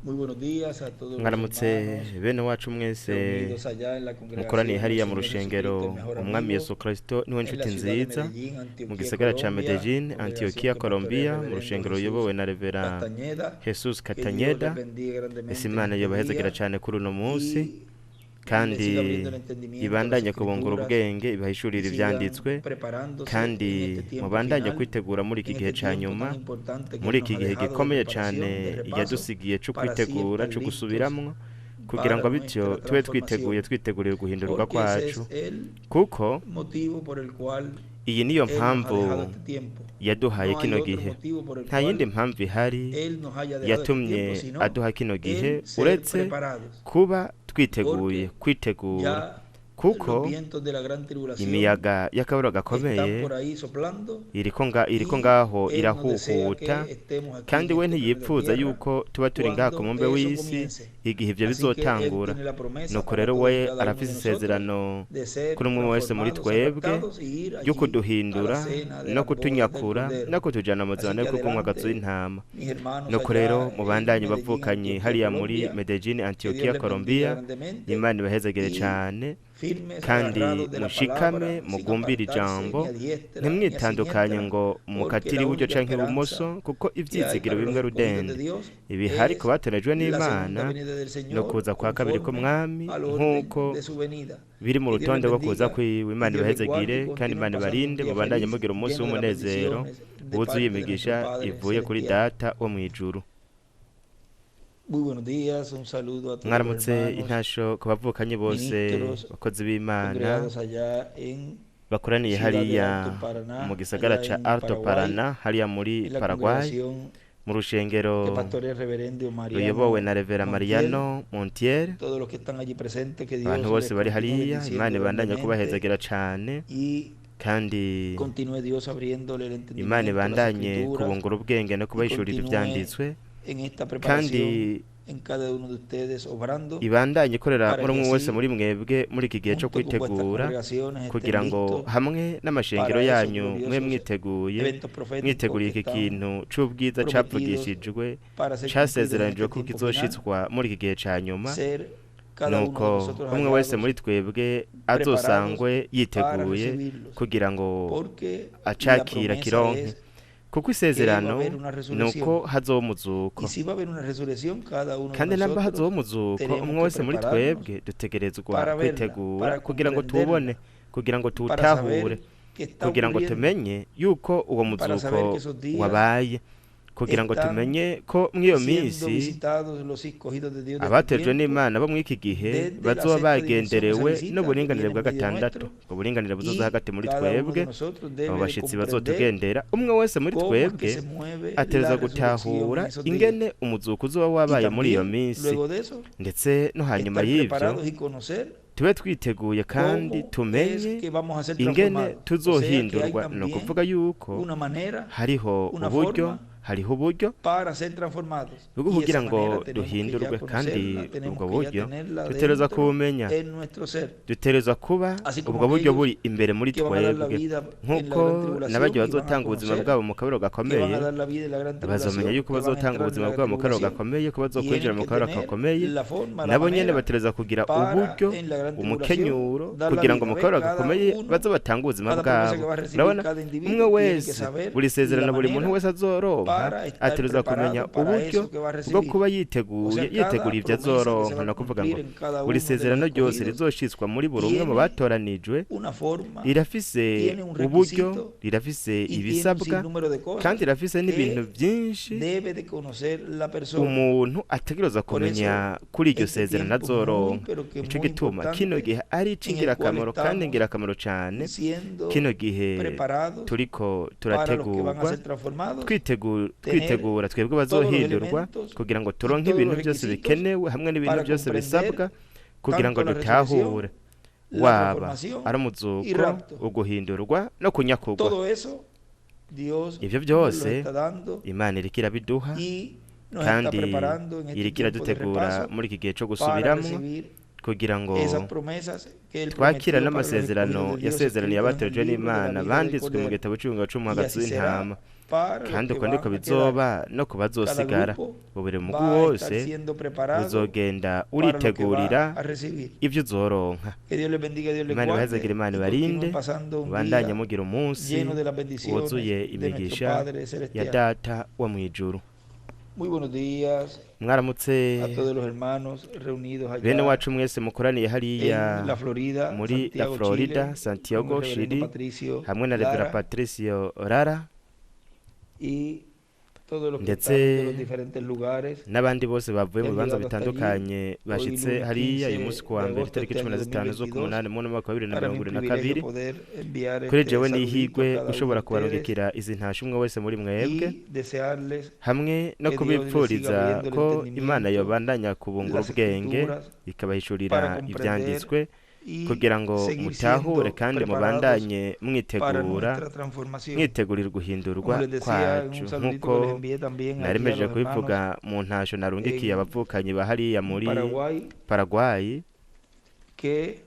Muy buenos días a todos los Mwaramutse hermanos bene wacu mwese reunidos allá en la mukoraniye congregación del hariya mu Señor rushengero Jesucristo, el mejor Umwami amigo, Yesu Kristo niwe en la nshuti ciudad de nziza, Medellín, mu Antioquía, gisagara ca Colombia, Medellín, congregación Antioquia, que pastorea el Colombia, mu reverendo rushengero Jesús ruyobowe na Revera Castañeda. Jesus Que Dios les Castañeda. bendiga grandemente Ese en Imana este yobahezagira día cane kuri uno munsi, y les kandi siga abriendo el entendimiento a las ibandanye kubungura escrituras ubwenge, y ibahishurire sigan ivyanditswe, preparándose en kandi este tiempo mubandanye final, kwitegura muri iki en gihe este ca tiempo nyuma, tan importante que muri Él iki nos ha gihe dejado de gikomeye preparación, cane de repaso, yadusigiye co para así kwitegura, estar co listos gusubiramwo, kugira para ngo bityo nuestra tube twiteguye, transformación. twiteguriye guhindurwa Porque ese es kwacu, el kuko motivo por el cual iyi niyo Él nos ha mpamvu dejado este tiempo. yaduhaye No hay kino otro gihe. motivo por el Nta yindi cual mpamvu ihari Él nos haya dejado este yatumye tiempo, sino aduha kino gihe el ser uretse preparados. kuba twiteguye, Porque kwitegura, ya kuko los vientos de la gran tribulación imiyaga y'akababaro están gakomeye por ahí soplando iriko y ngaho Él nos desea irahuhuta, que estemos aquí kandi en we este planeta ntiyipfuza Tierra yuko tuba turi ngaha ku cuando mumbe eso w'isi comience. igihe ivyo Así que Él bizotangura. tiene la promesa Nuko para rero todos y we cada uno de arafise nosotros isezerano de ser kuri umwe wese muri transformados, twebwe arrebatados y ir ryo allí a la kuduhindura cena de no las bodas del kutunyakura Cordero. no kutujana mu Así zana que yo kunywa agazu adelante, y'intama. mis hermanos Nuko rero allá en mubandanye Medellín, bavukanyi Antioquía, hariya muri Colombia, Medellín, que Dios Antioquia, les bendiga Colombia, grandemente Imana ibahezagire y cane, firmes, kandi agarrados de la mushikame palabra, sin mugumbire apartarse ijambo, ni a diestra ni a ntimwitandukanye siniestra, ngo porque mukatire la iburyo única canke esperanza ibumoso, kuko que hay ivyizigiro para los bimwe escogidos de rudende Dios ibihari ku es batorejwe la segunda n'Imana venida del no Señor kuza kwa kabiri conforme k'Umwami al orden nk'uko de su venida. biri mu Que Dios rutonde les rwo kuza bendiga kwiwe. y Imana Dios les guarde ibahezagire y kandi continúen Imana pasando un ibarinde, día mubandanye feliz, mugira umunsi lleno de las w'umunezero bendiciones de wuzuye parte de nuestro imigisha Padre ivuye kuri Celestial. Data wo mw'ijuru. Muy buenos días, un saludo a todos los Mwaramutse hermanos, intasho ku bavukanyi bose, ministros bakozi b'Imana congregados allá en bakoraniye Ciudad del hariya Alto Paraná, mu gisagara allá ca en Alto Paraguay, Paraná, hariya muri en la Paraguay, congregación mu que rushengero pastorea el reverendo ruyobowe Mariano na Revera Montiel, Mariano Montiel. todos los que están allí presentes, que Abantu Dios bose les bari continúe hariya, Imana bendiciendo ibandanye grandemente kubahezagira cane, y kandi continúe Dios abriéndole el Imana entendimiento a las ibandanye escrituras kubungura ubwenge no y kubahishurira continúe ivyanditswe, en esta kandi preparación en cada uno de ustedes obrando ibandanye ikorera para muri que umwe wese así muri mwebwe muri iki gihe co junto con vuestras kwitegura, congregaciones estén kugira ngo listos hamwe n'amashengero para esos yanyu mwe gloriosos mwiteguye, eventos proféticos mwiteguriye que iki están kintu c'ubwiza prometidos cavugishijwe, para ser cumplidos en casezeranijwe este ko tiempo final, kizoshitswa muri iki gihe ca nyuma. ser cada uno de Nuko nosotros umwe wese hallados muri twebwe preparados azosangwe para yiteguye recibirlos, kugira ngo porque la acakira promesa kironke, es kuko que va a isezerano haber una nuko resurrección. hazoba umuzuko. Y si va a haber una resurrección, cada uno de Kandi namba hazoba nosotros umuzuko, tenemos umwe que wese muri prepararnos twebwe dutegerezwa para verla, kwitegura para kugira ngo tuwubone, comprenderla, kugira ngo para tuwutahure, saber qué está kugira ngo ocurriendo, tumenye yuko uwo para saber muzuko que esos días wabaye, kugira ngo están tumenye ko mw'iyo siendo minsi visitados los escogidos de Dios de este abatejwe tiempo n'Imana bo mw'iki gihe desde la bazoba sexta dimensión, esa bagenderewe visita que n'uburinganire viene bwa en medio gatandatu, nuestro, ubwo buringanire buzoza y hagati muri cada uno de twebwe, nosotros abo debe de bashitsi comprender bazotugendera, umwe wese muri cómo es que twebwe se mueve ategerezwa la resurrección en gutahura esos días. ingene umuzuko uzoba Y wabaye muri iyo también, minsi, luego de eso, ndetse no hanyuma estar y'ivyo preparados y conocer tube twiteguye kandi cómo es tumenye que vamos a ser ingene transformados. O sea que hay tuzohindurwa. Ni también ukuvuga yuko una manera, hariho una uburyo, forma hariho uburyo para ser transformados. bwo Y esa kugira ngo manera tenemos que ya duhindurwe, kandi conocerla, tenemos ubwo que ya buryo tenerla dutegerezwa dentro kubumenya, en nuestro ser. dutegerezwa kuba Así como ubwo buryo aquellos buri imbere muri que van a dar la twebwe, vida en la nk'uko gran tribulación n'abaryo y van a bazotanga ubuzima conocer bwabo mu kababaro que van gakomeye a dar la vida en la gran bazomenya tribulación, yuko que van a bazotanga entrar en ubuzima la bwabo mu kababaro tribulación, gakomeye, ko bazokwinjira tienen mu que kababaro tener gakomeye, la forma, la nabo nyene manera bategerezwa kugira para uburyo, en la gran tribulación umukenyuro, dar la kugira ngo vida. mu Ve, kababaro cada gakomeye uno, baze batange ubuzima cada promesa bwabo. que va a recibir Urabona, cada umwe individuo tiene que wese saber buri la sezerano buri muntu manera wese azoronka para estar ategerezwa kumenya preparado para uburyo eso que va a bwo recibir. kuba O yiteguye, sea, cada yiteguriye ivyo promesa que se azoronka. va Ni a ukuvuga ngo cumplir en cada buri uno de los sezerano ryose escogidos rizoshitswa muri buri umwe mu tiene batoranijwe una forma, rirafise tiene un uburyo, requisito rirafise y tiene un ibisabwa, sinnúmero de kandi cosas rirafise n'ibintu que vyinshi debe de conocer la persona. umuntu ategerezwa Por eso, kumenya kuri iryo este sezerano tiempo es muy, azoronka. pero que Nico muy gituma kino importante gihe ari en el cual ic'ingirakamaro kandi estamos ingirakamaro cane, siendo kino gihe preparados turiko para los que van a turategurwa, ser transformados, tener twitegura twebwe todos los bazohindurwa, elementos kugira ngo y turonke todos ibintu los byose requisitos bikenewe hamwe n'ibintu para byose comprender bisabwa kugira ngo tanto la resurrección, dutahure, la waba transformación ari y umuzuko, rapto. uguhindurwa no kunyakurwa. Todo eso Dios Ivyo nos lo byose está dando Imana iriko irabiduha y nos está kandi preparando en este iriko tiempo de iradutegura repaso muri iki gihe co para gusubiramwo recibir kugira ngo esas promesas que él twakira prometió para los n'amasezerano escogidos de Dios yasezeraniye escritos en el abatojwe libro de la n'Imana vida del banditswe mu Cordero. gitabo c'ibihumbi Y c'umuhagazi así será w'intama. para los Kandi que uko niko van a quedar. bizoba no ku Cada bazosigara. grupo Buri mugwi va a estar wose siendo preparado uzogenda para lo que va uritegurira a recibir. ivyo uzoronka. Que Dios les bendiga, Dios les Imana guarde ibahezagire, Imana y ibarinde, continúen pasando un mubandanye día mugira umunsi lleno de las bendiciones wuzuye de nuestro imigisha Padre ya Celestial. Data wo mw'ijuru. Muy buenos días Mwaramutse a todos los hermanos reunidos bene allá wacu mwese mukoraniye hariya en la Florida, muri la Santiago, Florida, Chile, con Santiago, el reverendo Chile, Patricio hamwe na Reverend Lara Patricio Rara y todos los que ndetse están de los diferentes lugares n'abandi bose bavuye que mu han bibanza llegado hasta allí. bitandukanye Hoy bashitse lunes hariya uyu 15 munsi kuwa de mbere agosto itariki este cumi na año zitanu 2022, z'ukumunani mu mwaka wa bibiri na para mí mirongo un ibiri na privilegio kabiri. poder enviar Kuri este jewe saludito a n'ihigwe cada uno de gushobora ustedes kubarungikira izi ntasho umwe wese muri mwebwe, y desearles hamwe no que Dios les siga kubipfuriza abriendo el ko Imana entendimiento, yobandanya kubungura las ubwenge, escrituras, ikabahishurira para comprender ivyanditswe, y kugira ngo seguir mutahure siendo kandi preparados mubandanye para mwitegura nuestra transformación. mwitegurira guhindurwa Como les decía en kwacu un saludito nk'uko que les envié también nari allí a mpejeje los hermanos kubivuga mu ntasho narungikiye en abavukanyi ba hariya muri Paraguay, Paraguay, que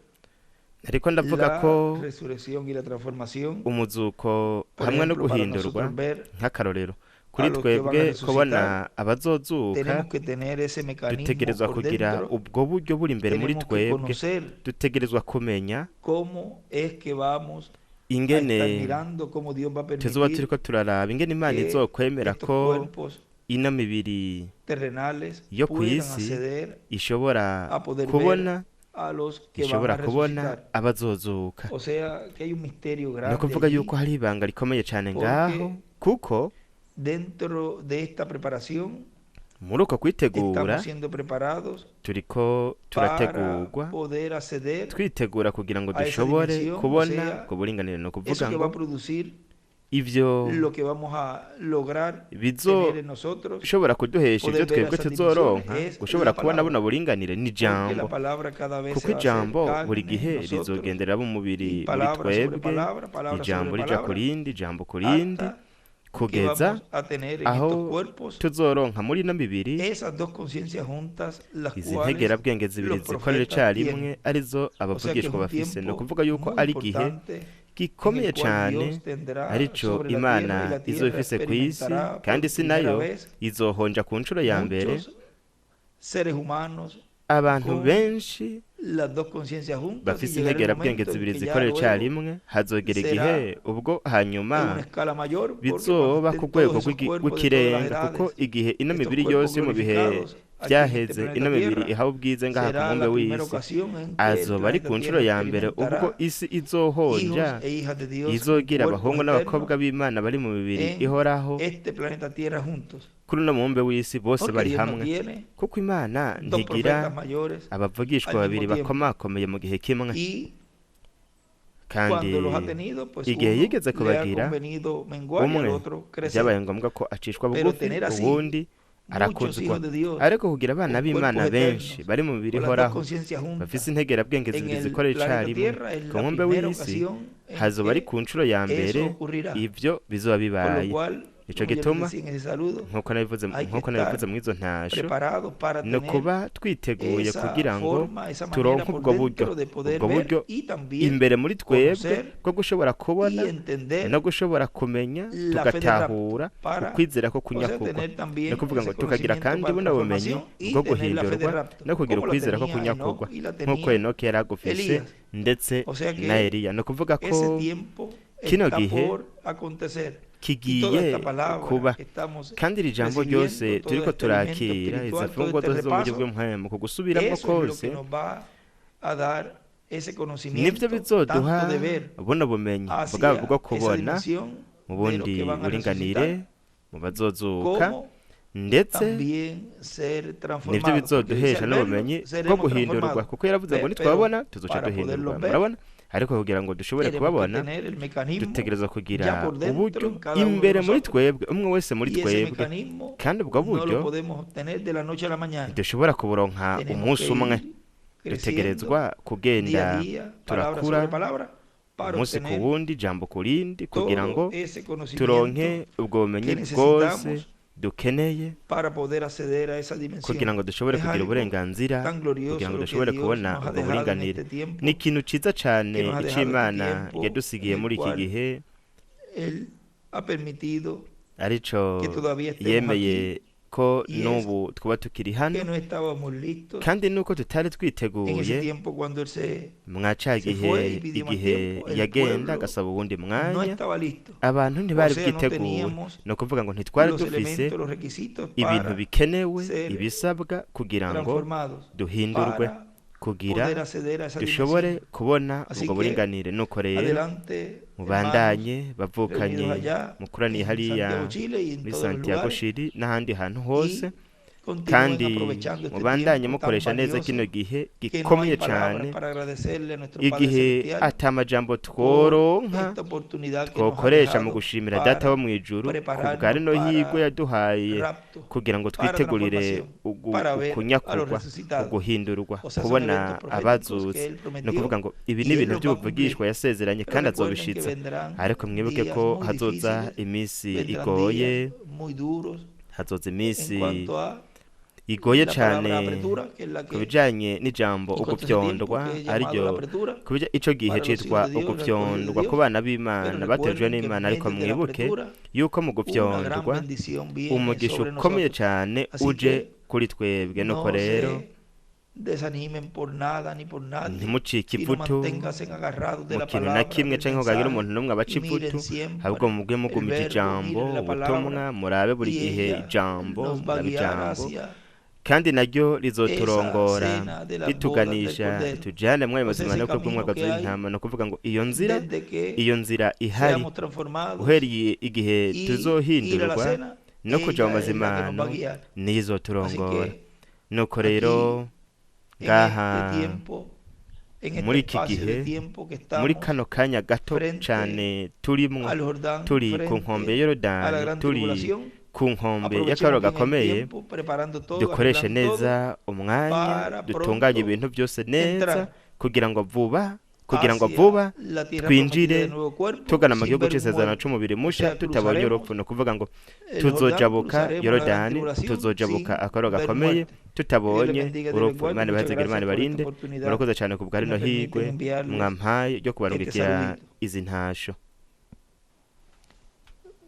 ariko ndavuga la ko resurrección y la transformación, umuzuko por hamwe no ejemplo, para guhindurwa, nosotros ver nk'akarorero a kuri los que van a twebwe resucitar, kubona abazozuka, tenemos que tener ese mecanismo dutegerezwa por kugira dentro, ubwo buryo buri imbere muri tenemos que twebwe, conocer dutegerezwa kumenya cómo es que vamos a ingene estar mirando cómo Dios va a tuzoba permitir turiko turaraba ingene Imana que izokwemera estos ko cuerpos ino mibiri terrenales yo ku puedan isi acceder ishobora a poder ver kubona a los que van ishobora a kubona resucitar. abazozuka. O sea, que hay un misterio Ni grande ukuvuga allí, yuko hari ibanga rikomeye cane ngaho, porque kuko dentro de esta preparación muri uko kwitegura estamos siendo preparados turiko para turategurwa, poder acceder twitegura kugira ngo a esa dushobore dimensión, o kubona sea, ubwo buringanire. Ni eso ukuvuga que va ngo a producir ivyo lo que vamos a lograr tener bizoshobora en nosotros, kuduhesha ivyo poder ver a twebwe esas tuzoronka, dimensiones, es gushobora la kubona buno palabra. buringanire ni Porque la ijambo, palabra cada vez kuko se va a hacer ijambo buri carne en gihe nosotros, rizogendera umubiri y muri palabra sobre twebwe, palabra, palabra ijambo sobre rija ku palabra, rindi, ijambo ku rindi, hasta que kugeza vamos a tener en aho estos cuerpos tuzoronka muri ino mibiri esas dos conciencias juntas, las izi cuales ntegerabwenge zibiri los zikorera profetas icarimwe, tienen. arizo O sea que es abavugishwa un bafise. Ni tiempo ukuvuga yuko muy ari igihe importante en gikomeye el cual cane Dios tendrá arico sobre la tierra y Imana la izoba tierra ifise kw'isi, experimentará por kandi isi primera nayo vez izohonja ku nshuro ya mbere muchos seres humanos abantu con benshi las dos conciencias juntas y bafise llegará el integerabwenge momento en zibiri que ya zikorera luego icarimwe. Hazogera será igihe ubwo en hanyuma una escala mayor, porque cuando bizoba ku estén rwego todos esos cuerpos de todas las rw'ikirenga, kuko edades, igihe ino estos mibiri cuerpos yose yo mu bihe glorificados aquí en este vyaheze, planeta ino mibiri Tierra, ihawe ubwize ngaha ku será mubumbe la primera w'isi, ocasión en que el azoba ari planeta ku nshuro Tierra ya mbere ubwo experimentará isi izohonja, hijos e hijas de Dios en izogira cuerpos abahungu n'abakobwa eternos b'Imana bari mu mibiri en ihoraho este planeta Tierra juntos. kuri uno mubumbe w'isi bose Porque bari Dios no hamwe, tiene kuko Imana dos ntigira profetas mayores abavugishwa al babiri mismo tiempo. bakomakomeye mu gihe kimwe. Y Kandi cuando los ha tenido, pues igihe uno yigeze le ha kubagira, convenido menguar y al umwe otro crecer. vyabaye ngombwa ko acishwa Pero bugufi, tener así uwundi muchos arakuzwa. hijos de Dios Ariko kugira abana con b'Imana cuerpos benshi eternos, bari mu mibiri con las dos ihoraho, conciencias bafise juntas integerabwenge en zibiri el zikorera planeta icarimwe Tierra, es ku la mubumbe primera w'isi, ocasión en hazoba ari que ku nshuro ya eso mbere ocurrirá. ivyo bizoba Con lo bibaye. cual, Nico como yo les gituma decía en ese saludo, nkuko nabivuze hay que nkuko nabivuze estar mw'izo ntasho, preparados para ni tener ukuba twiteguye esa kugira ngo forma, esa manera turonke por ubwo buryo, dentro de poder ubwo ver buryo y también imbere muri twebwe conocer bwo gushobora kubona y entender no gushobora kumenya, la fe del rapto tugatahura para, ukwizera ko o sea, kunyakugwa. tener Ni también ukuvuga ese ngo tukagira conocimiento kandi para buno bumenyi transformación y bwo tener la fe del guhindurwa rapto, no kugira como la ukwizera ko tenía Enoch kunyakugwa y la nk'uko tenía Enoki yari agufise Elías. ndetse O sea na que Eliya. Ni ukuvuga ko ese tiempo kino está gihe por acontecer. Y toda kigiye esta palabra kuba, que estamos kandi iri jambo recibiendo, ryose todo turiko este alimento turakira, izi espiritual, todo mfungurwa este zose zo mu buryo repaso, bw'impwemu, ku gusubiramwo eso es lo kose que nos va a dar ese nivyo conocimiento, bizoduha tanto de ver buno bumenyi bwaba hacia bwo esa kubona dimensión mu de los bundi que van a buringanire resucitar, mu bazozuka, como ndetse también ser nivyo transformados. Porque dice, bizoduhesha al verlo, n'ubumenyi bwo seremos guhindurwa, transformados. kuko yaravuze ngo Pero nitwabona tuzoca para duhindurwa. poderlos ver, Murabona, ariko kugira ngo dushobore tenemos que kubabona tener el mecanismo dutegerezwa kugira ya por dentro uburyo en cada uno de imbere muri nosotros. twebwe, umwe wese muri Y ese twebwe, mecanismo kandi ubwo no lo buryo podemos obtener de la noche a la mañana. ntidushobora kuburonka Tenemos umunsi que umwe, ir creciendo dutegerezwa día kugenda a día, palabra turakura sobre palabra, para umunsi ku obtener wundi, ijambo ku rindi, kugira todo ngo ese conocimiento turonke ubwo bumenyi que bwose necesitamos dukeneye para poder acceder a esa kugira dimensión. ngo dushobore Es kugira algo uburenganzira, tan glorioso kugira ngo lo que dushobore Dios kubona nos ha ubwo dejado en buringanire. este tiempo, Ni ikintu ciza cane que nos ha dejado este c'Imana tiempo yadusigiye en el muri iki cual gihe, Él ha permitido arico que todavía estemos yemeye aquí ko y es n'ubu twuba tukiri hano que no estábamos listos kandi nuko tutari en ese twiteguye tiempo cuando él se, mwa ca se gihe fue y pidió más igihe tiempo, el yagenda pueblo agasaba uwundi no mwanya estaba listo. abantu O ntibari sea, no bwiteguye teníamos ni ukuvuga ngo ntitwari los dufise elementos, los requisitos ibintu para bikenewe ser ibisabwa kugira ngo transformados, duhindurwe para kugira poder acceder a esa dushobore dimensión. kubona Así ubwo que buringanire nuko rero adelante, hermanos, mubandanye reunidos bavukanye allá mukoraniye en hariya Santiago, Chile y en muri todos los Santiago lugares, Chile n'ahandi hantu hose y continúen kandi aprovechando este mubandanye tiempo tan mukoresha neza kino valioso gihe que no hay gikomeye palabras cane para agradecerle a nuestro Padre igihe Celestial ata majambo por tworonka esta oportunidad que nos ha twokoresha mu dejado gushimira data para wo mw'ijuru ku bwa prepararnos rino hirwe para yaduhaye rapto, kugira ngo para twitegurire transformación, para ver a los ukunyakurwa resucitados. uguhindurwa O sea, son kubona eventos proféticos que abazutse Él ni prometió ukuvuga ngo ibi y ni Él ibintu los va a cumplir. by'ubuvugishwa yasezeranye Pero kandi recuerden que azobishitsa vendrán ariko mwibuke días ko muy hazoza difíciles, iminsi vendrán igoye días muy duros hazoza en iminsi cuanto a igoye la palabra cane apretura, que es la ku que bijanye n'ijambo en cuanto a ese tiempo ugufyondwa que es llamado la ariryo apretura ku bija ico gihe para los hijos citwa de Dios, el escogido de ugufyondwa ku Dios. bana Pero b'Imana batejwe recuerden que en n'Imana ariko medio de la mwibuke apretura yuko mu una gran gufyondwa bendición viene umugisha sobre ukomeye nosotros. cane Así uje que kuri twebwe nuko no rero se desanimen por nada ni por nadie, ntimucike sino ivutu manténganse agarrados de mu la kintu na palabra, kimwe del canke ngo hagire mensaje, umuntu n'umwe abaca y miren ivutu siempre ahubwo mubwe el mugumije verbo, ijambo miren la ubutumwa palabra, murabe buri y gihe ella ijambo nos va a murabe guiar ijambo hacia kandi naryo esa rizoturongora cena de las bodas del rituganisha Cordero. ritujane mw'ayo O sea, ese mazimano y'ubukwe camino bw'umwagazi que hay w'intama ni ukuvuga ngo iyo nzira desde que iyo nzira ihari seamos transformados uhereye igihe y ir a la tuzohindurwa cena, no kuja mu ella es la que nos va a mazimano guiar. niyo Así izoturongora que nuko rero aquí, en ngaha este tiempo, en este muri iki espacio de gihe tiempo que muri estamos kano kanya gato frente cane turimwo al Jordán, turi ku nkombe frente a la y'Yorodani gran turi tribulación, ku nkombe y'akaroro aprovechemos bien el gakomeye tiempo, preparando todo, dukoreshe arreglando todo, neza umwanya para dutunganye pronto ibintu byose neza entrar kugira ngo vuba kugira ngo hacia vuba la tierra prometida twinjire de nuevo cuerpo tugana mu sin gihugu ver c'isezerano muerte. c'umubiri O musha sea, tutabonye cruzaremos urupfu ni ukuvuga ngo el Jordán, tuzojabuka cruzaremos la gran Yorodani tribulación tuzojabuka sin akaroro ver gakomeye muerte. Que Dios les tutabonye bendiga, Dios les urupfu guarde. Imana Muchas ibahezagire Imana gracias por esta ibarinde oportunidad murakoze cane ku bwa que rino me hirwe permiten enviarles mwampaye ryo este kubarungikira saludito. izi ntasho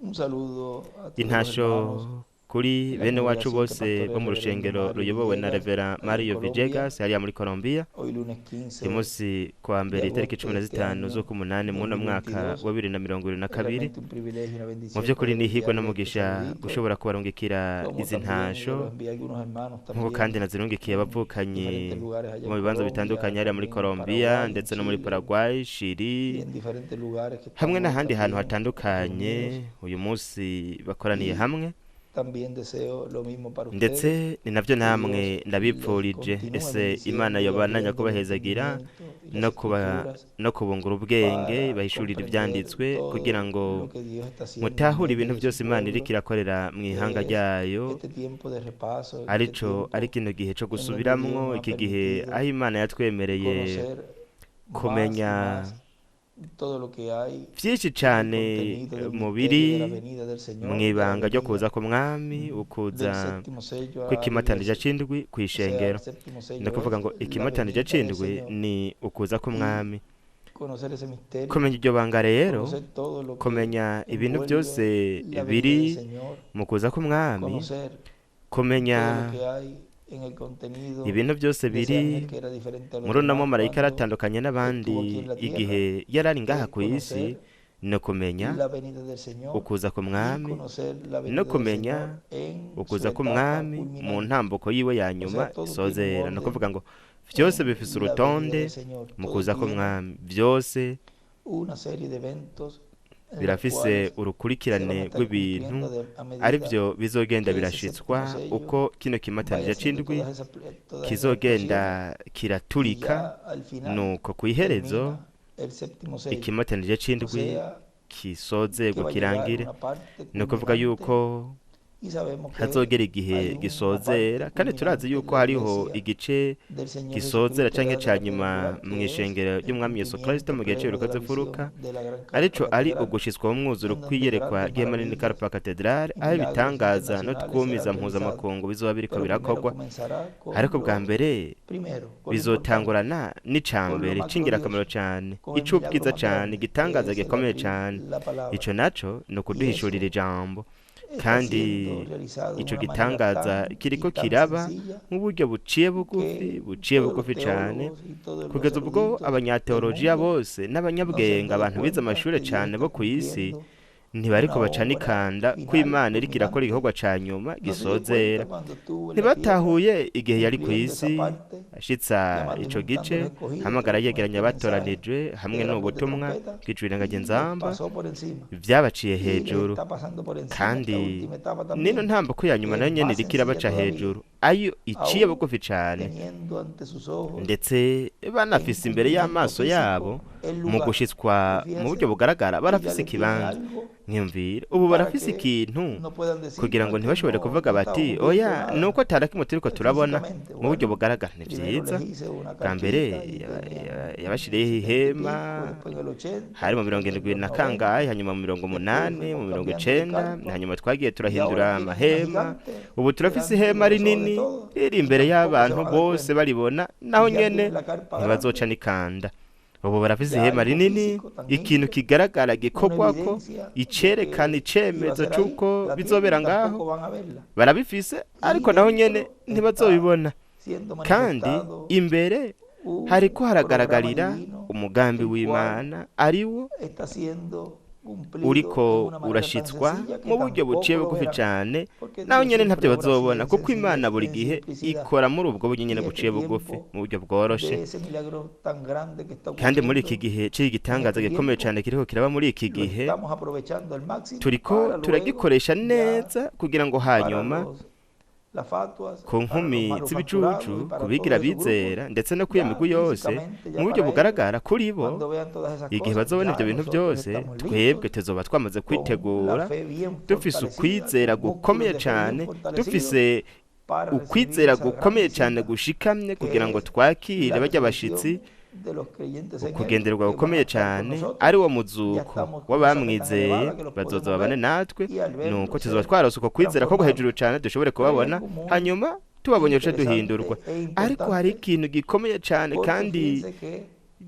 Un saludo a todos los intasho hermanos kuri de la bene wacu congregación que bose pastorea bo el mu reverendo rushengero Mario ruyobowe na Villegas Revera allá en Mario Colombia, Villegas hariya muri Colombia hoy lunes 15 uyu munsi kuwa de mbere itariki agosto cumi de na este zitanu año z'ukumunani mw'uno mwaka 2022. wa 2022 Es realmente un privilegio y una mu bendición by'ukuri poder ni ihirwe enviarles este n'umugisha saludito, gushobora kubarungikira como izi también yo ntasho los envié a algunos hermanos nk'uko también kandi nazirungikiye en abavukanyi diferentes lugares allá mu en bibanza Colombia, bitandukanye hariya muri también en Colombia Paraguay, en ndetse no muri Chile Paraguay y Chili en diferentes lugares que hamwe estamos hoy n'ahandi hantu también hatandukanye reunidos. uyu munsi bakoraniye Y hamwe también deseo lo mismo para ustedes, ndetse ni navyo que namwe Dios les ndabipfurije continúe ese Imana bendiciendo y yobandanya abriendo el kubahezagira entendimiento y las no kuba escrituras no kubungura ubwenge para bahishurira comprender ivyanditswe kugira todo ngo lo que Dios está haciendo en mutahure medio ibintu de byose su Imana iriko pueblo, irakorera mu ihanga que es ryayo este tiempo de repaso, este arico ari tiempo kino gihe co en donde Dios gusubiramwo nos ha iki gihe permitido aho Imana yatwemereye conocer más y kumenya más todo lo que hay vyinshi en el cane contenido del mu misterio biri de la venida del Señor, de la mw'ibanga ryo venida kuza k'umwami del ukuza séptimo sello a la kw'ikimatanija iglesia. c'indwi O sea, kw'ishengero el séptimo ni sello ukuvuga es ngo la ikimatanija venida del c'indwi Señor ni ukuza y k'umwami conocer ese misterio, kumenya iryo banga rero conocer todo lo que kumenya ibintu envuelve byose la venida biri del Señor, mu kuza k'umwami conocer todo kumenya lo que hay en el contenido ibintu byose de ese biri ángel que era diferente a los muri uno demás mumarayika cuando aratandukanye n'abandi estuvo aquí en la tierra, igihe yari ari ngaha es ku isi conocer ni ukumenya la venida del Señor ukuza y k'umwami conocer la no venida del kumenya Señor en su ukuza etapa k'umwami mu culminante. ntambuko yiwe ya O nyuma sea, todo tiene un isozera ni orden ukuvuga ngo vyose en bifise la venida urutonde del Señor. mu Todo kuza tiene k'umwami vyose una serie de eventos en los birafise cuales se van a urukurikirane estar rw'ibintu cumpliendo a medida arivyo bizogenda que ese birashitswa séptimo sello uko kino vaya kimatanija haciendo c'indwi todas esas kizogenda explosiones y kiraturika ya al final nuko kw'iherezo termina el séptimo sello. ikimatanija O c'indwi sea, que kisozerwa va a llegar kirangire una parte ni ukuvuga culminante yuko y sabemos que hazogera igihe hay una parte gisozera kandi turazi culminante en yuko la hariho iglesia igice del Señor gisozera Jesucristo, canke la ca de la nyuma piedra angular, que es mw'ishengero el ry'umwami Yesu Kristo cumplimiento mu gihe pleno de c'urukoze la mfuruka visión de la gran arico carpa ari catedral, ugushitswa umwuzuro en donde kw'iyerekwa grandes ry'Imana maravillas Karpa Cathedral y aho milagros ibitangaza no internacionales twumiza serán realizados. mpuzamakungu bizoba biriko Pero primero birakorwa comenzará con ariko bwa lo mbere primero, con lo importante, bizotangurana n'ica con lo mbere más c'ingirakamaro glorioso, cane con el ic'ubwiza milagro más cane grande, que igitangaza es el gikomeye abrir cane la palabra. ico naco ni Y ukuduhishurira eso ijambo está Kandi siendo realizado de ico una manera gitangaza tan y kiriko tan kiraba sencilla mu buryo buciye bugufi, que buciye todos los bugufi cane, teólogos y todos los kugeza ubwo eruditos del abanyateolojiya mundo bose no se han n'abanyabwenge, dado abantu bize cuenta amashure que Dios cane está bo kw'isi, cumpliendo ntibariko una baca obra n'ikanda ko final, Imana iriko irakora culminante. igikorwa ca nyuma No se dio gisozera. cuenta cuando estuvo en la tierra Ntibatahuye igihe yari cumpliendo esa kw'isi, parte, ashitsa llamando y ico juntando gice, los escogidos hamagara con yegeranya este mensaje abatoranijwe hamwe de gran voz de n'ubutumwa trompeta bw'ijwi y les nzamba, pasó por encima. vyabaciye Y les hejuru. está pasando por encima esta Kandi última etapa nino también, ntambuko ya nyuma que nayo es nyene más iriko irabaca sencilla todavía, hejuru, ayo iciye aún bugufi cane, teniendo ante sus ojos ndetse en banafise imbere cumplimiento y'amaso físico yabo el mu lugar. gushitswa Y mu buryo fíjense bugaragara que ya barafise le tienen ikibanza. algo Mwiyumvire ubu para barafise que ikintu no puedan decir, kugira no, ngo es que ntibashobore no, kuvuga no bati estamos viendo oya nada nuko atari kimwe turiko turabona físicamente. mu buryo Bueno, bugaragara. Ni primero vyiza. les hice una Bwa mbere carpita y tenían yabashiriyeho 70 y ihema pico, después en el 80, hari mu mirongo después en indwi los na 90, kangahe, hanyuma mu mirongo después umunani, mu fuimos mirongo cambiando de icenda, carpa hanyuma twagiye y turahindura ahora tienen una amahema. gigante Ubu turafise delante de ihema los ojos de rinini todos riri y imbere tampoco se y'abantu van a dar bose cuenta. baribona, naho Y ya nyene tienen la carpa ntibazoca grande, n'ikanda. Ubu barafise ya ihema algo rinini, físico, ikintu tangible, kigaragara una gikorwako, evidencia de icerekana que iba a icemezo ser ahí, c'uko la tienen bizobera y ngaho, tampoco van a verla. barabifise Y ariko naho nyene dentro está ntibazobibona. siendo Kandi manifestado imbere hariko un programa haragaragarira divino, umugambi el cual w'Imana ariwo está siendo cumplido de uriko una manera tan urashitswa sencilla que mu buryo buciye tampoco lo bugufi verán, cane, porque naho Dios nyene siempre ntavyo obra así bazobona, en kuko Imana sencillez, buri en gihe simplicidad. ikora muri ubwo buryo nyene Y este buciye bugufi, tiempo mu buryo bworoshe. de ese milagro tan grande que está Kandi muri iki ocurriendo gihe c'iki en gitangaza este gikomeye tiempo, cane kiriko kiraba muri iki lo gihe, estamos aprovechando al máximo turiko para luego turagikoresha ya neza kugira ngo para hanyuma las fatuas, ku para los nkumi manufacturados z'ibicucu, y para ku bigira todos esos grupos, bizera ndetse no kwiyo ya migwi yose, físicamente, ya mu buryo para ellos, bugaragara kuri bo, cuando vean todas esas igihe cosas, bazobona ya ivyo bintu nosotros byose, estamos twebwe listos tuzoba twamaze con la kwitegura, fe bien dufise fortalecida, ukwizera con músculos gukomeye de fe bien cane, fortalecidos, dufise para recibir ukwizera esa gran gukomeye cane visita gushikamye kugira que ngo es twakire la barya bashitsi, resurrección de los creyentes en Él, ukugenderwa que van a gukomeye estar con cane nosotros. ari wo Ya muzuko estamos con esa fe tan w'abamwizeye elevada que los bazoza podemos babane ver natwe, y al nuko verlos tuzoba ser twarose uko kwizera ko transformados. hejuru cane dushobore Pero hay kubabona, algo muy hanyuma tubabonye duce duhindurwa. interesante e Ariko hari importante ikintu gikomeye cane porque kandi fíjense que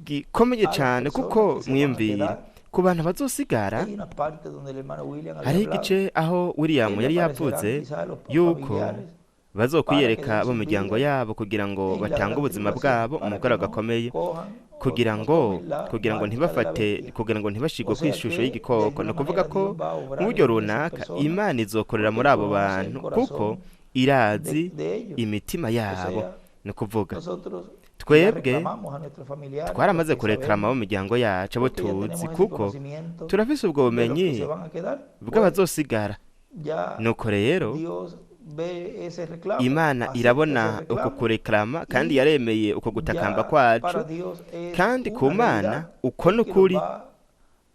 gikomeye a las cane, personas kuko que se van a mwiyumvire quedar, ku bantu bazosigara, hay una parte donde el hermano William había hariho hablado igice aho William que le yari aparecerán yavuze quizás a los yuko familiares para que bazokwiyereka den bo sus mu miryango vidas yabo kugira ngo en la batange gran ubuzima tribulación, bwabo mu para que mugoroba no gakomeye, cojan o kugira no ngo tomen la kugira ngo marca de la ntibafate bestia. kugira ngo ntibashigwe O sea kw'ishusho que de y'igikoko. Ni alguna ukuvuga manera ko Dios va a mu obrar buryo en esas runaka personas Imana izokorera porque muri abo conoce el bantu, kuko corazón irazi de ellos. imitima O yabo. sea, Ni ukuvuga nosotros ya twebwe reclamamos a nuestros familiares twaramaze porque kurekarama abo sabemos, mu miryango yacu abo porque ya tuzi, tenemos ese kuko conocimiento turafise ubwo de los que bumenyi se van a quedar. Pues bw'abazosigara. ya Nuko rero Dios ve ese reclamo, Imana acepta ese irabona uko reclamo kurekarama kandi y yaremeye uko gutakamba ya kwacu, para Dios es kandi ku una Mana realidad uko que los n'ukuri va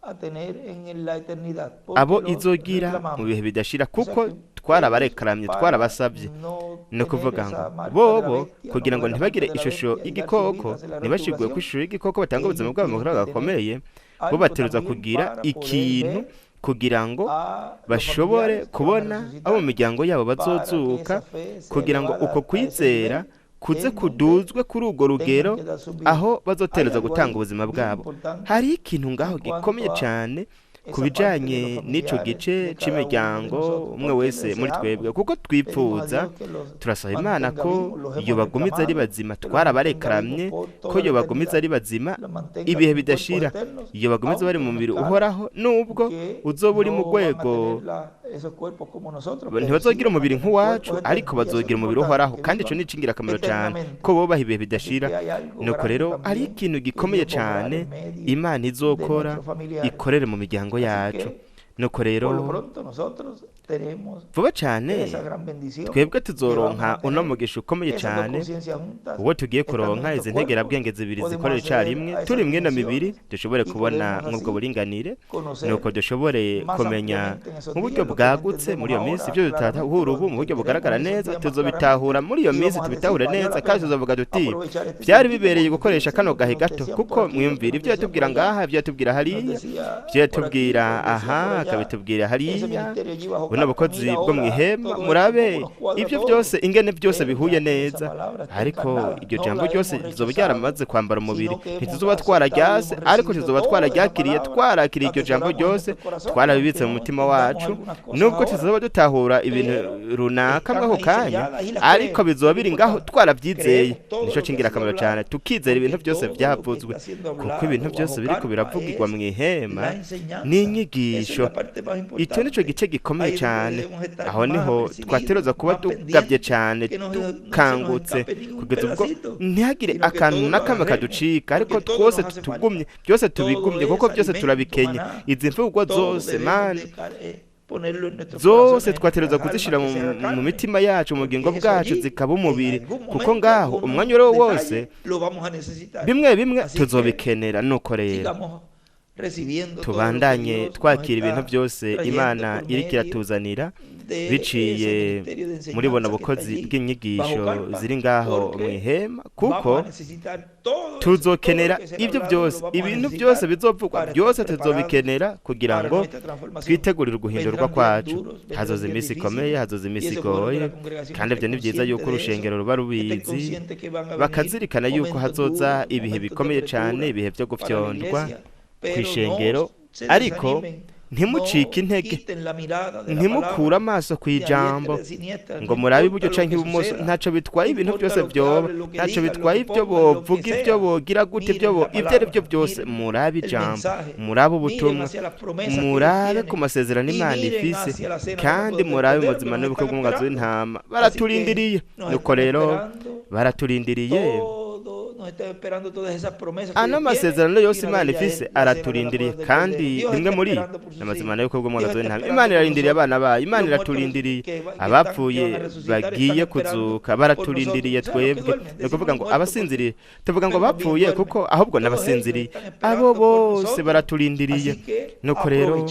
a tener en la eternidad, porque abo los izogira mu reclamamos. bihe bidashira, O sea kuko que ellos, twarabarekamye para twarabasabye. no Ni tener ukuvuga esa ngo marca de la bobo bestia, no kugira ngo coger la marca ntibagire de la ishusho bestia y dar sus y'igikoko, vidas en la gran ntibashigwe tribulación, kw'ishusho y'igikoko, batange ubuzima ellos bwabo mu tienen mugoroba que tener gakomeye, bo algo bateruza también kugira para poder ikintu ver kugira ngo a los bashobore familiares que van a kubona abo mu resucitar, miryango yabo para que bazozuka, esa fe sea kugira ngo elevada uko a ese kwizera nivel kuze en donde kuduzwe kuri urwo tengan rugero que dar sus vidas. aho Hay bazotereza algo gutanga ahí ubuzima bien bwabo. importante Hari ikintu ngaho en gikomeye cuanto a cane ku esa parte de bijanye los n'ico familiares gice de cada uno de c'imiryango nosotros, umwe porque wese muri twebwe, deseamos, kuko pedimos a twipfuza, Dios que los turasaba Imana mantenga ko vivos, los iyo hemos bagumiza ari reclamado, bazima, que los mantenga vivos twarabarekamye por ko toda iyo la bagumiza ari eternidad, bazima los mantenga ibihe en cuerpos bidashira, eternos, iyo bagumiza bari aunque mu no mubiri es claro uhoraho, nubwo que uzoba uri mu no van a rwego tener esos cuerpos como nosotros, pero sí ntibazogira van a umubiri tener nk'uwacu, cuerpos ariko eternos, y eso es bazogira lo umubiri importante, uhoraho, que kandi ico vivan ni ic'ingirakamaro cane eternamente. ko bobaha ibihe Así bidashira. que hay algo Nuko grande rero hari también ikintu que gikomeye Dios va a obrar cane en medio Imana de izokora nuestros familiares. ikorere mu miryango Así yacu. que, Nuko por rero lo pronto, nosotros tenemos vuba cane esa gran bendición twebwe que vamos tuzoronka a uno tener, mugisha ukomeye esas dos cane, conciencias juntas, uwo tugiye estando en kuronka estos izi cuerpos, ntegerabwenge zibiri podemos zikorera acceder icarimwe, a esas turi mwino mibiri dimensiones dushobore y kubona podemos mw'ubwo así buringanire, conocer nuko dushobore más kumenya ampliamente en esos mu buryo días lo que no bwagutse entendemos muri iyo minsi ahora ibyo tutatahura claramente, ubu lo mu buryo bugaragara entenderemos en esos neza, días más tuzobitahura claramente muri iyo y minsi vamos a decir, tubitahure valió neza, la kandi pena tuzovuga tuti aprovechar este vyari tiempito bibereye porque gukoresha fíjense kano lo que gahe nos gato, decían por kuko aquí, lo que mwiyumvire nos ibyo decían por yatubwira allá, ngaha, ibyo yatubwira nos hariya, decía ibyo por aquí, yatubwira nos decía aha por allá, akabitubwira ese hariya, ministerio allí bajo Buno bukozi bwo mu ihema, murabe ibyo byose ingene byose bihuye neza. Ariko iryo jambo ryose rizoba ryaramaze kwambara umubiri. Ntituzoba twararyase, ariko tuzoba twararyakiriye, twarakiriye iryo jambo ryose, twarabibitse mu mutima wacu. Nubwo tuzoba dutahura ibintu runaka mw'ako kanya, ariko bizoba biri ngaho twarabyizeye. Nicyo cy'ingirakamaro cyane, tukizera ibintu byose byavuzwe, kuko ibintu byose biriko biravugirwa mu ihema n'inyigisho. Icyo nicyo gice gikomeye cyane. Aho niho twateruza kuba tugabye cyane, dukangutse, kugeza ubwo ntihagire akantu na kamwe kaducika, ariko twose tugumye, byose tubigumye, kuko byose turabikenye. Izi mvugwa zose, Mana, zose twateruza kuzishyira mu mitima yacu, mu bugingo bwacu, zikaba umubiri, kuko ngaho umwanya uwo wose bimwe bimwe tuzobikenera. Nuko rero tubandanye twakira ibintu byose Imana iriko iratuzanira biciye muri buno bukozi bw'inyigisho ziri ngaho mu ihema, kuko tuzokenera ibyo byose. Ibintu byose bizovugwa byose tuzobikenera kugira ngo twitegurire uguhindurwa kwacu. Hazoza iminsi ikomeye, hazoza iminsi igoye, kandi ibyo ni byiza yuko urushengero ruba rubizi, bakazirikana yuko hazoza ibihe bikomeye cyane, ibihe byo gufyondwa ku ishengero. Ariko ntimucike intege, ntimukure amaso ku ijambo ngo murabe iburyo canke ibumoso. Ntacyo bitwaye ibintu byose byoba, ntacyo bitwaye ibyo bovuga, ibyo bogira gute, ibyo ibyo ari byo byose, murabe ijambo, murabe ubutumwa, murabe ku masezerano Imana ifise, kandi murabe muzima n'ubukwe bw'umwazi w'intama. Baraturindiriye. Nuko rero baraturindiriye. Ano masezerano yose Imana ifise araturindiriye, kandi rimwe muri amazimano y'ubukwe bw'umwagazi w'intama. Imana irarindiriye abana bayo, Imana iraturindiriye. Abapfuye bagiye kuzuka baraturindiriye twebwe. Ni ukuvuga ngo abasinziriye, tuvuga ngo bapfuye kuko ahubwo n'abasinziriye, abo bose baraturindiriye. Nuko rero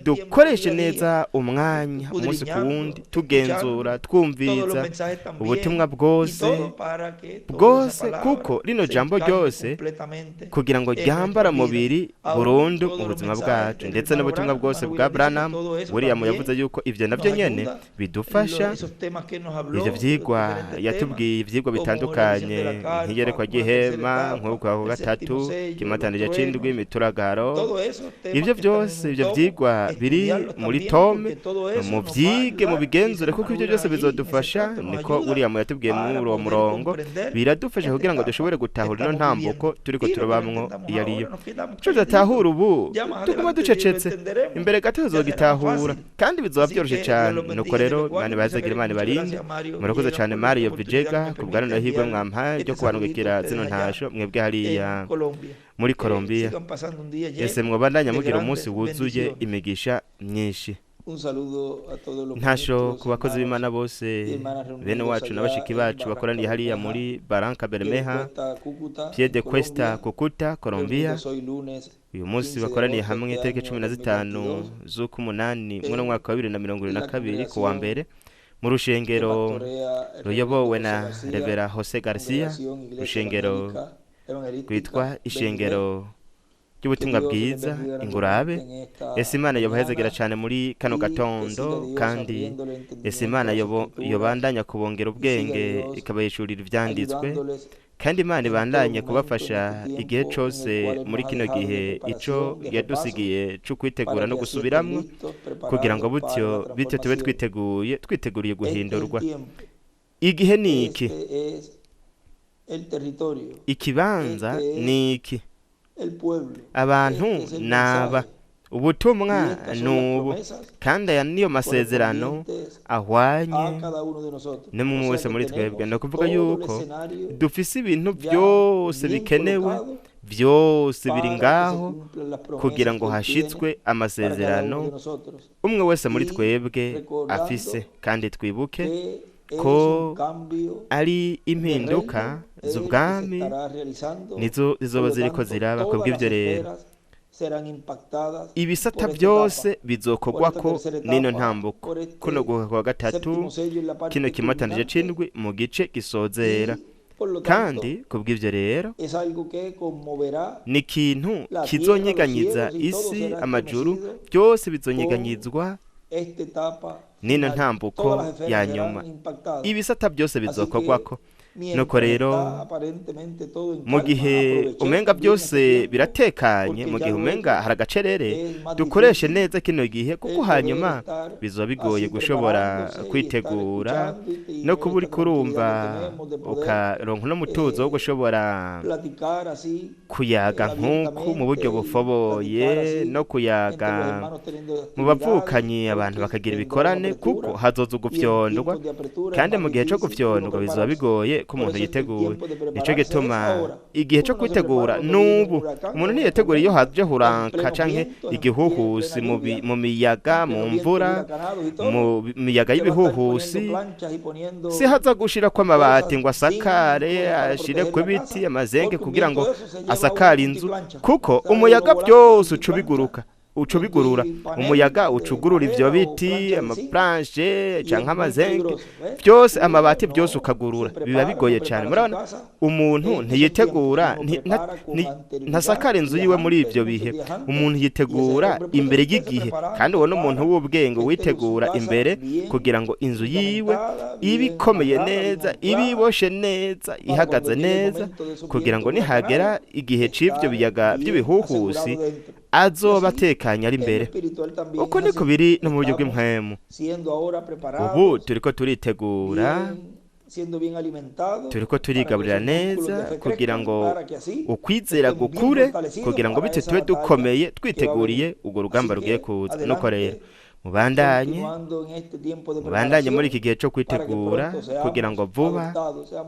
dukoreshe neza umwanya, umunsi ku wundi, tugenzura, twumviriza ubutumwa bwose bwose, kuko rino jambo ryose kugira ngo ryambara mubiri burundu mu buzima bwacu, ndetse n'ubutumwa bwose bwa Branham. William yavuze yuko ibyo nabyo nyene bidufasha. Ibyo vyigwa yatubwiye, ivyigwa bitandukanye, nk'iyerekwa ry'ihema, nk'uko ku gatatu kimatanije c'indwi, imituragaro, ibyo byose, ibyo vyigwa biri muri tome, muvyige, mubigenzure, kuko ibyo byose bizodufasha. Niko William yatubwiye muri uwo murongo. Biradufasha kugira ngo dushobore gutahura ino ntambuko turiko turabamwo iyo ariyo. Ico tudatahura ubu, tuguma ducecetse, imbere gato tuzogitahura kandi bizoba byoroshe cyane. Nuko rero Imana ibahezagire, Imana ibarinde. Murakoze cyane, Mario Vijega, ku bwa none hirwe mwampaye ryo kubanungikira zino ntasho mwebwe hariya muri Colombia. Ese mwobandanya mugira umunsi wuzuye imigisha myinshi. Ntasho ku bakozi b'Imana bose, bene wacu na bashiki bacu bakoraniye hariya muri Barranca Bermeja, Pie de Cuesta, Cucuta, Colombia. Uyu munsi bakoraniye hamwe itariki 15 z'ukumunani muri mwaka wa 2022, ku wa mbere, mu rushengero ruyobowe na Revera Jose Garcia, urushengero rwitwa Ishengero ry'Ubutumwa Bwiza Ingurabe. Ese Imana yobahezagira cyane muri kano gatondo, kandi ese Imana yobandanya kubongera ubwenge, ikabayishurira ivyanditswe, kandi Imana ibandanye kubafasha igihe cose muri kino gihe ico yadusigiye co kwitegura no gusubiramwo, kugira ngo butyo bityo tube twiteguye, twiteguriye guhindurwa. Igihe ni iki, ikibanza ni iki, abantu naba, ubutumwa nubu, kandi aya niyo masezerano ahwanye n'umwe wese muri twebwe. Ni ukuvuga yuko dufise ibintu byose bikenewe, byose biri ngaho kugira ngo hashitswe amasezerano umwe wese muri twebwe afise. Kandi twibuke ko ari impinduka z'ubwami nizo zizoba ziriko ziraba. Kubw'ibyo rero ibisata byose bizokorwako n'ino ntambuko, kuno guhuka kwa gatatu, kino kimatanije c'indwi mu gice gisozera. Kandi kubw'ibyo rero ni ikintu kizonyeganyiza isi, amajuru, byose bizonyeganyizwa. Nino ntambuko ya nyuma, ibisata byose bizokorwako. Nuko rero mu gihe umenga byose biratekanye, mu gihe umenga hari agacerere, dukoreshe neza kino gihe, kuko hanyuma bizoba bigoye gushobora kwitegura no kuba uri kurumva ukaronka n'umutuzo wo gushobora kuyaga nk'uku mu buryo bufoboye, no kuyaga mu bavukanyi, abantu bakagira ibikorane, kuko hazoza ugufyondwa, kandi mu gihe cyo gufyondwa bizoba bigoye ko umuntu yiteguye. Nico gituma igihe cyo kwitegura n'ubu. Umuntu ntiyitegura iyo haje huranka canke igihuhusi, mu miyaga, mu mvura, mu miyaga y'ibihuhusi, si haza gushira ko amabati ngo asakare, ashire ku biti amazenge kugira ngo asakare inzu, kuko umuyaga byose uca ubiguruka, uca ubigurura. Umuyaga ucugurura ivyo biti, amaplanche canke amazenge byose, amabati byose ukagurura, biba bigoye cyane. Murabona, umuntu ntiyitegura, ntasakara inzu yiwe muri ivyo bihe. Umuntu yitegura imbere y'igihe, kandi uwo n'umuntu w'ubwenge witegura imbere kugira ngo inzu yiwe ibe ikomeye neza, ibe iboshe neza, ihagaze neza, kugira ngo nihagera igihe c'ivyo biyaga by'ibihuhusi azoba atekanye ari imbere. Uko niko biri no mu buryo bw'impwemu. Ubu turiko turitegura, turiko turigaburira neza kugira ngo ukwizera gukure, kugira ngo bityo tube dukomeye, twiteguriye urwo rugamba rugiye kuza. Nuko rero mubandanye, mubandanye muri iki gihe cyo kwitegura, kugira ngo vuba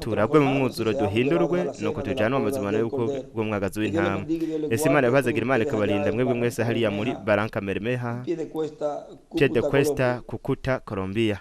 turagwe mu mwuzuro, duhindurwe, nuko tujyanwe amazimano y'uko bw'umwagazi w'intama. Ese Imana yabazagira, Imana ikabarinda mwebwe mwese hariya muri Barrancabermeja, Piedecuesta, Cucuta, Colombia.